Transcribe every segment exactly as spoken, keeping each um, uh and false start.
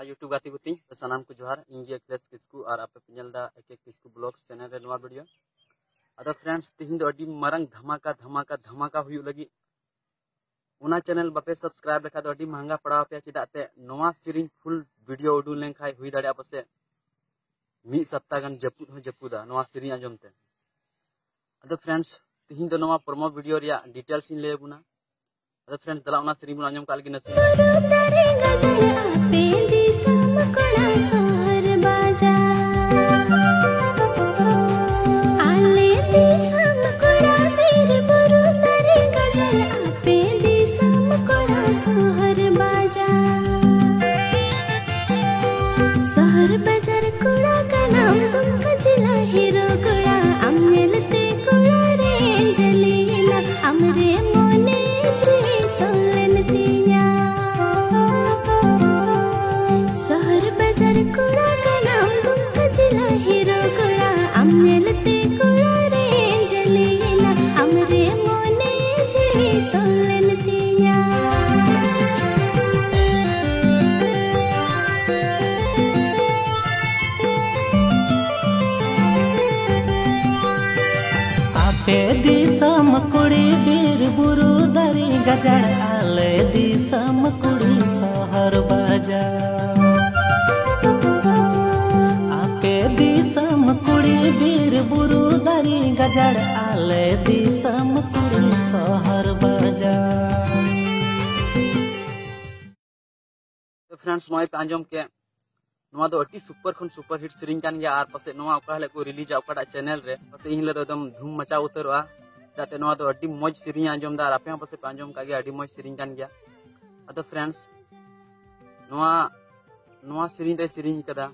YouTube ᱜᱟᱛᱮ ᱠᱚ ᱛᱤᱧ ᱥᱟᱱᱟᱢ ᱠᱚ ᱡᱚᱦᱟᱨ᱾ ᱤᱧ ᱜᱮ ᱟᱠᱷᱤᱞᱮᱥ ᱠᱤᱥᱠᱩ ᱟᱨ ᱟᱯᱮ ᱯᱮ ᱧᱮᱞ ᱮᱫᱟ ᱮᱠᱮ ᱠᱤᱥᱠᱩ ᱵᱞᱚᱜᱥ ᱪᱮᱱᱮᱞ ᱨᱮ ᱱᱚᱣᱟ ᱵᱷᱤᱰᱤᱭᱳ᱾ ᱟᱫᱚ ᱯᱷᱨᱮᱱᱰᱥ, ᱛᱤᱦᱤᱧ ᱫᱚ ᱟᱹᱰᱤ ᱢᱟᱨᱟᱝ ᱫᱷᱟᱢᱟᱠᱟ ᱫᱷᱟᱢᱟᱠᱟ ᱫᱷᱟᱢᱟᱠᱟ ᱦᱩᱭᱩᱜ ᱞᱟᱹᱜᱤᱫ᱾ ᱚᱱᱟ ᱪᱮᱱᱮᱞ ᱵᱟᱯᱮ ᱥᱟᱵᱥᱠᱨᱟᱭᱤᱵ ᱞᱮᱠᱷᱟᱡ ᱫᱚ ᱟᱹᱰᱤ ᱢᱟᱦᱟᱝᱜᱟ ᱯᱟᱲᱟᱣ ᱟᱯᱮᱭᱟ, ᱪᱮᱫᱟᱜ ᱛᱮ ᱱᱚᱣᱟ ᱥᱮᱨᱮᱧ ᱯᱷᱩᱞ ᱵᱷᱤᱰᱤᱭᱳ ᱩᱰᱩᱝ ᱞᱮᱱᱠᱷᱟᱡ ᱦᱩᱭ ᱫᱟᱲᱮᱭᱟᱜᱼᱟ ᱯᱟᱥᱮᱡ ᱢᱤᱫ ᱥᱚᱯᱛᱟ ᱜᱟᱱ ᱡᱟᱹᱯᱩᱫ ᱦᱚᱸ ᱡᱟᱹᱯᱩᱫᱟ ᱱᱚᱣᱟ ᱥᱮᱨᱮᱧ ᱟᱸᱡᱚᱢ ᱛᱮ᱾ ᱟᱫᱚ ᱯᱷᱨᱮᱱᱰᱥ, ᱛᱤᱦᱤᱧ ᱫᱚ ᱱᱚᱣᱟ ᱯᱨᱚᱢᱳ ᱵᱷᱤᱰᱤᱭᱳ ᱨᱮᱭᱟᱜ ᱰᱤᱴᱮᱞᱥ ᱤᱧ ᱞᱟᱹᱭ ᱟᱵᱚᱱᱟ᱾ ᱟᱫᱚ ᱯᱷᱨᱮᱱᱰᱥ, ᱫᱮᱞᱟ ᱚᱱᱟ ᱥᱮᱨᱮᱧ ᱵᱚᱱ ᱟᱸᱡᱚᱢ ᱠᱟᱜ ᱞᱮᱜᱮ ᱱᱟᱥᱮ᱾ ᱵᱩᱨᱩ ᱫᱟᱨᱮ ᱜᱟᱡᱟᱲ ᱟᱯᱮ ᱫᱤᱥᱚᱢ ᱠᱚᱲᱟ ᱥᱚᱦᱚᱨ ᱵᱟᱡᱟᱨ, ᱟᱞᱮ ᱫᱤᱥᱚᱢ ᱠᱚᱲᱟ ᱵᱤᱨ ᱵᱩᱨᱩ ᱫᱟᱨᱮ ᱜᱟᱡᱟᱲ ᱟᱯᱮ ᱫᱤᱥᱚᱢ ᱠᱚᱲᱟ ᱥᱚᱦᱚᱨ ᱵᱟᱡᱟᱨ᱾ ᱥᱚᱦᱚᱨ ᱵᱟᱡᱟᱨ ᱠᱚᱲᱟ ᱠᱟᱱᱟᱢ ᱫᱩᱢᱠᱟ ᱡᱮᱞᱟ ᱦᱤᱨᱳ ᱠᱚᱲᱟ, ᱟᱢ ᱧᱮᱞᱛᱮ ᱠᱚᱲᱟ ᱨᱮ ᱡᱷᱟᱹᱞᱤᱭᱮᱱᱟ, ᱟᱢᱨᱮ ᱢᱚᱱᱮ ᱡᱤᱣᱤ ᱛᱚᱞᱮᱱ ᱛᱤᱧᱟ᱾ ᱥᱚᱦᱚᱨ ᱵᱟᱡᱟᱨ ᱠᱚᱲᱟ ᱠᱟᱱᱟᱢ ᱫᱩᱢᱠᱟ ᱡᱮᱞᱟ ᱦᱤᱨᱳ ᱠᱚᱲᱟ, ᱟᱢ ᱧᱮᱞᱛᱮ ᱠᱚᱲᱟ ᱨᱮ ᱡᱷᱟᱹᱞᱤᱭᱮᱱᱟ, ᱟᱢᱨᱮ ᱢᱚᱱᱮ ᱡᱤᱣᱤ ᱛᱚᱞᱮᱱ ᱛᱤᱧᱟ᱾ ᱟᱯᱮ ᱫᱤᱥᱚᱢ ᱠᱩᱲᱤ ᱵᱤᱨ ᱵᱩᱨᱩ ᱫᱟᱨᱮ ᱜᱟᱡᱟᱲ, ᱟᱞᱮ ᱫᱤᱥᱚᱢ ᱠᱩᱲᱤ ᱥᱚᱦᱚᱨ ᱵᱟᱡᱟᱨ᱾ ᱟᱯᱮ ᱫᱤᱥᱚᱢ ᱠᱩᱲᱤ ᱵᱤᱨ ᱵᱩᱨᱩ ᱫᱟᱨᱮ ᱜᱟᱡᱟᱲ, ᱟᱞᱮ ᱫᱤᱥᱚᱢ ᱠᱩᱲᱤ ᱥᱚᱦᱚᱨ ᱵᱟᱡᱟᱨ᱾ ᱯᱷᱨᱮᱱᱰᱥ, ᱱᱚᱜᱼᱚᱭ ᱯᱮ ᱟᱸᱡᱚᱢ ᱠᱮᱫ, ᱱᱚᱣᱟ ᱫᱚ ᱟᱹᱰᱤ ᱥᱩᱯᱟᱨ ᱠᱷᱚᱱ ᱥᱩᱯᱟᱨ ᱦᱤᱴ ᱥᱮᱨᱮᱧ ᱠᱟᱱ ᱜᱮᱭᱟ᱾ ᱟᱨ ᱯᱟᱥᱮᱡ ᱱᱚᱣᱟ ᱚᱠᱟ ᱦᱤᱞᱳᱜ ᱠᱚ ᱨᱤᱞᱤᱡᱟ ᱚᱠᱟᱴᱟᱜ ᱪᱮᱱᱮᱞ ᱨᱮ, ᱯᱟᱥᱮᱡ ᱤᱧ ᱦᱤᱞᱳᱜ ᱫᱚ ᱮᱠᱫᱚᱢ ᱫᱷᱩᱢ ᱢᱟᱪᱟᱣ ᱩᱛᱟᱹᱨᱚᱜᱼᱟ᱾ ᱪᱮᱫᱟᱜ ᱛᱮ ᱱᱚᱣᱟ ᱫᱚ ᱟᱹᱰᱤ ᱢᱚᱡᱽ ᱥᱮᱨᱮᱧ ᱟᱸᱡᱚᱢ ᱮᱫᱟ, ᱟᱨ ᱟᱯᱮ ᱦᱚᱸ ᱯᱟᱥᱮᱡ ᱯᱮ ᱟᱸᱡᱚᱢ ᱠᱟᱜ ᱜᱮᱭᱟ, ᱟᱹᱰᱤ ᱢᱚᱡᱽ ᱥᱮᱨᱮᱧ ᱠᱟᱱ ᱜᱮᱭᱟ᱾ ᱟᱫᱚ ᱯᱷᱨᱮᱱᱰᱥ, ᱱᱚᱣᱟ ᱱᱚᱣᱟ ᱥᱮᱨᱮᱧ ᱫᱚᱭ ᱥᱮᱨᱮᱧ ᱠᱟᱫᱟ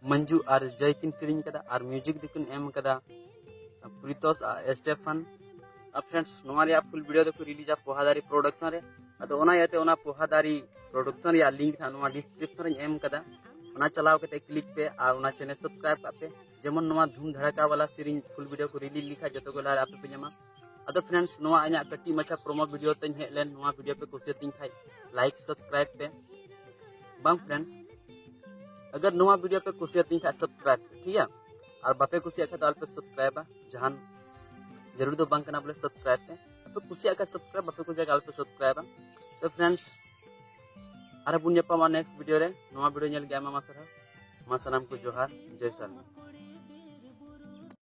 ᱢᱚᱧᱡᱩ ᱟᱨ ᱡᱚᱭ ᱠᱤᱱ ᱥᱮᱨᱮᱧ ᱠᱟᱫᱟ, ᱟᱨ ᱢᱤᱣᱡᱤᱠ ᱫᱚᱠᱤᱱ ᱮᱢ ᱠᱟᱫᱟ ᱯᱨᱤᱛᱳᱥ ᱟᱨ ᱥᱴᱮᱯᱷᱟᱱ᱾ ᱟᱨ ᱯᱷᱨᱮᱱᱰᱥ, ᱱᱚᱣᱟ ᱨᱮᱭᱟᱜ ᱯᱷᱩᱞ ᱵᱷᱤᱰᱤᱭᱳ ᱫᱚᱠᱚ ᱨᱤᱞᱤᱡᱟ ᱯᱚᱦᱟᱫᱟᱨᱤ ᱯᱨᱚᱰᱟᱠᱥᱚᱱ ᱨᱮ᱾ ᱟᱫᱚ ᱚᱱᱟ ᱤᱭᱟᱹᱛᱮ ᱚᱱᱟ ᱯᱚᱦᱟᱫᱟᱨᱤ ᱯᱨᱚᱰᱟᱠᱥᱚᱱ ᱨᱮᱭᱟᱜ ᱞᱤᱝᱠ ᱱᱟᱦᱟᱜ ᱱᱚᱣᱟ ᱰᱤᱥᱠᱨᱤᱯᱥᱚᱱ ᱨᱮᱧ ᱮᱢ ᱠᱟᱫᱟ, ᱚᱱᱟ ᱪᱟᱞᱟᱣ ᱠᱟᱛᱮ ᱠᱞᱤᱠ ᱯᱮ ᱟᱨ ᱚᱱᱟ ᱪᱮᱱᱮᱞ ᱥᱟᱵᱥᱠᱨᱟᱭᱤᱵ ᱠᱟᱜ ᱯᱮ, ᱡᱮᱢᱚᱱ ᱱᱚᱣᱟ ᱫᱷᱩᱢ ᱫᱷᱟᱲᱟᱠᱟ ᱵᱟᱞᱟ ᱥᱮᱨᱮᱧ ᱯᱷᱩᱞ ᱵᱷᱤᱰᱤᱭᱳ ᱠᱚ ᱨᱤᱞᱤᱡᱽ ᱞᱮᱠᱷᱟᱡ ᱡᱚᱛᱚ ᱜᱮ ᱞᱟᱦᱟ ᱨᱮ ᱟᱯᱮ ᱯᱮ ᱧᱟᱢᱟ᱾ ᱟᱫᱚ ᱯᱷᱨᱮᱱᱰᱥ, ᱱᱚᱣᱟ ᱤᱧᱟᱹᱜ ᱠᱟᱹᱴᱤᱡ ᱢᱟᱪᱷᱟ ᱯᱨᱚᱢᱳ ᱵᱷᱤᱰᱤᱭᱳ ᱛᱮᱧ ᱦᱮᱡ ᱞᱮᱱ, ᱱᱚᱣᱟ ᱵᱷᱤᱰᱤᱭᱳ ᱯᱮ ᱠᱩᱥᱤᱭᱟᱛᱤᱧ ᱠᱷᱟᱡ ᱞᱟᱭᱤᱠ ᱥᱟᱵᱥᱠᱨᱟᱭᱤᱵ ᱯᱮ᱾ ᱵᱟᱝ friends, ᱟᱜᱟᱨ ᱱᱚᱣᱟ video ᱯᱮ ᱠᱩᱥᱤᱭᱟᱛᱤᱧ ᱠᱷᱟᱡ subscribe ᱯᱮ, ᱴᱷᱤᱠ ᱜᱮᱭᱟ? ᱟᱨ ᱵᱟᱯᱮ ᱠᱩᱥᱤᱭᱟᱜ ᱠᱷᱟᱡ ᱫᱚ ᱟᱞᱚᱯᱮ subscribeᱟ, ᱡᱟᱦᱟᱱ ᱡᱟᱹᱨᱩᱲ ᱫᱚ ᱵᱟᱝ ᱠᱟᱱᱟ ᱵᱚᱞᱮ subscribe ᱯᱮ᱾ ᱟᱯᱮ ᱠᱩᱥᱤᱭᱟᱜ ᱠᱷᱟᱡ subscribe, ᱵᱟᱯᱮ ᱠᱩᱥᱤᱭᱟᱜ ᱠᱷᱟᱡ ᱟᱞᱚᱯᱮ subscribeᱟ᱾ ᱛᱚ friends, ᱟᱨᱦᱚᱸ ᱵᱚᱱ ᱧᱟᱯᱟᱢᱟ next video ᱨᱮ᱾ ᱱᱚᱣᱟ video ᱧᱮᱞ ᱞᱟᱹᱜᱤᱫ ᱟᱭᱢᱟ ᱟᱭᱢᱟ ᱥᱟᱨᱦᱟᱣ᱾ ᱢᱟ ᱥᱟᱱᱟᱢ ᱠᱚ ᱡᱚᱦᱟᱨ, ᱡᱚᱭ ᱥᱟᱨᱱᱟ᱾